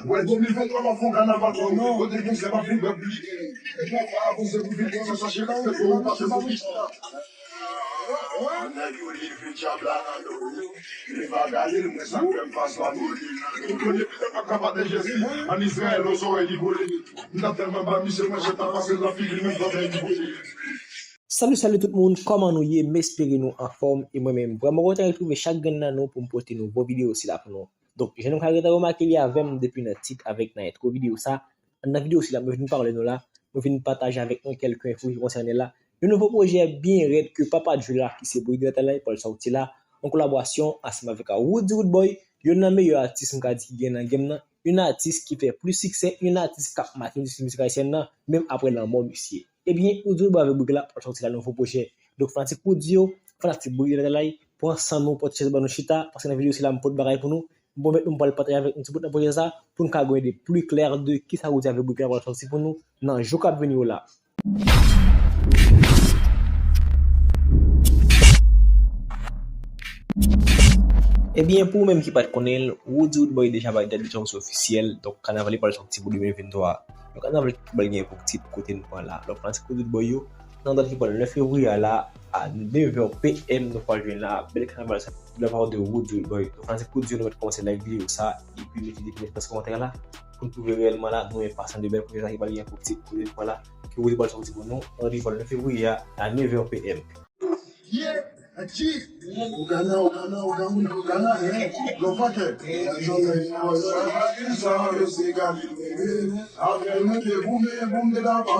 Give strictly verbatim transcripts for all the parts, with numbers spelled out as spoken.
Wè, de mil venntwa m ap fè yon kanaval pou nou. Kote gen se pa fin bèb li. Mwen pa avanse pou vin konsa chache la, se pou ou pa fè sa. Nèg yo leve dyab la nan do. Li pa gade l, mwen sa fè m fas pa moli. Ou konnen Pita pa ka pataje si. An Izrayèl, on sòrèy li kole. M ta tèlman ba misye manchèt, ta pase l nan figi l, menm pa fè li kole. Salut, salut tout moun, kòman nou ye? M espere nou anfòm, e mwen menm vrèman kontan retwouve chak grenn nan nou pou m pote nouvo videyo sila pou nou. Donk, jan nou ka gentan remake li avè m depi nan tit avèk nan entwo videyo sa, nan videyo sila, mwen vin pale nou la, mwen vin pataje avèk nou kèlke enfo ki konsène la. Yon nouvo pwojè byen rèd ke Papa Djou la, ki se Brig de Latèl la, pral sòti la, an kolaborasyon ansanm avèk Roody Roodboy, youn nan meyè atis m ka di ki gen nan game nan, yon atis ki fè plis siksè, yon atis k ap make endistri mizik ayisyèn nan, menm aprè lanmò misye. Ebyen, Roody Roodboy avèk Brig la pral sòti la nouvo pwojè. Donk, fanatik Roody yo, fanatik Brig de Latèl la, pran san nou, pòt chèz ban nou chita, paske nan videyo sila, m pot bagay pou nou. M pwomèt nou m pral pataje avèk nou ti bout nan pwojè sa, pou n ka gen de pli klè de kisa Roody avèk Brig la pral sòti pou nou nan jou k ap vini yo la. Ebyen, pou ou menm ki pa t konnen l, Roody Roodboy deja bay dat de sòti ofisyèl, donk kanaval li pral sòti pou de mil venntwa. Yon kanaval ki pral gen pou tit kote n pran la. Donk, fanatik Roody Roodboy yo, nan dat ki pral nèf fevriye a la, a nèf è p m, nou pral jwenn la, bèl kanaval sa, de la part de Roody Roodboy. Donk, fanatik Roody yo, nou mèt kòmanse like videyo sa, epi mete de plis kòmantè la, pou n twouve reyèlman la, nou enpasyan de bèl pwojè sa ki pral gen pou tit kote n pran la, ke Roody pral sòti pou nou, nan dat ki pral nèf fevriye a, a nèf è p m. Yeah, G. Ou gana, ou gana, ou gana, ou gana, eh. Non, pa kè. Sa yo se Galil, eh. Avè nou te boum, eh, boum, de la pa.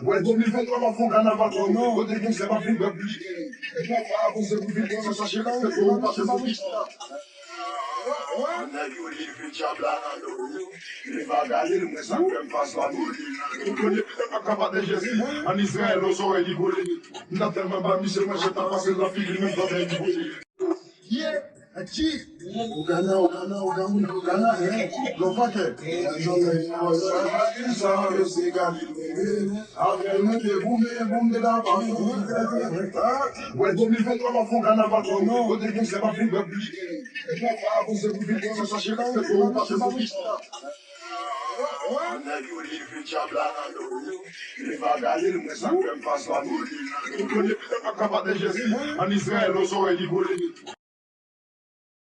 Wè, de mil venntwa, m ap fè yon kanaval pou nou. Kote gen se pa fin bèb li. Mwen pa avanse pou vin konsa chache la, se pou ou pa fè sa. Nèg yo leve dyab la nan do. Li pa gade l, mwen sa fè m fas pa moli. Ou konnen Pita pa ka pataje si. An Izrayèl, on sòrèy li kole. M ta tèlman ba misye manchèt, ta pase l nan figi l, menm pa fè li kole. Yeah, G. Ou gana, ou gana, ou gana, ou gana, eh. Non, pa kè. Sa yo se Galil, eh. Avè nou te boum, eh, boum, de la pa. Wè, de mil venntwa, m ap fè yon kanaval pou nou. Kote gen se pa fin bèb li. Mwen pa avanse pou vin konsa chache la, se pou ou pa fè sa. Nèg yo leve dyab la nan do. Li pa gade l, mwen sa fè m fas pa moli. Ou konnen Pita pa ka pataje si. An Izrayèl, on sòrèy li kole.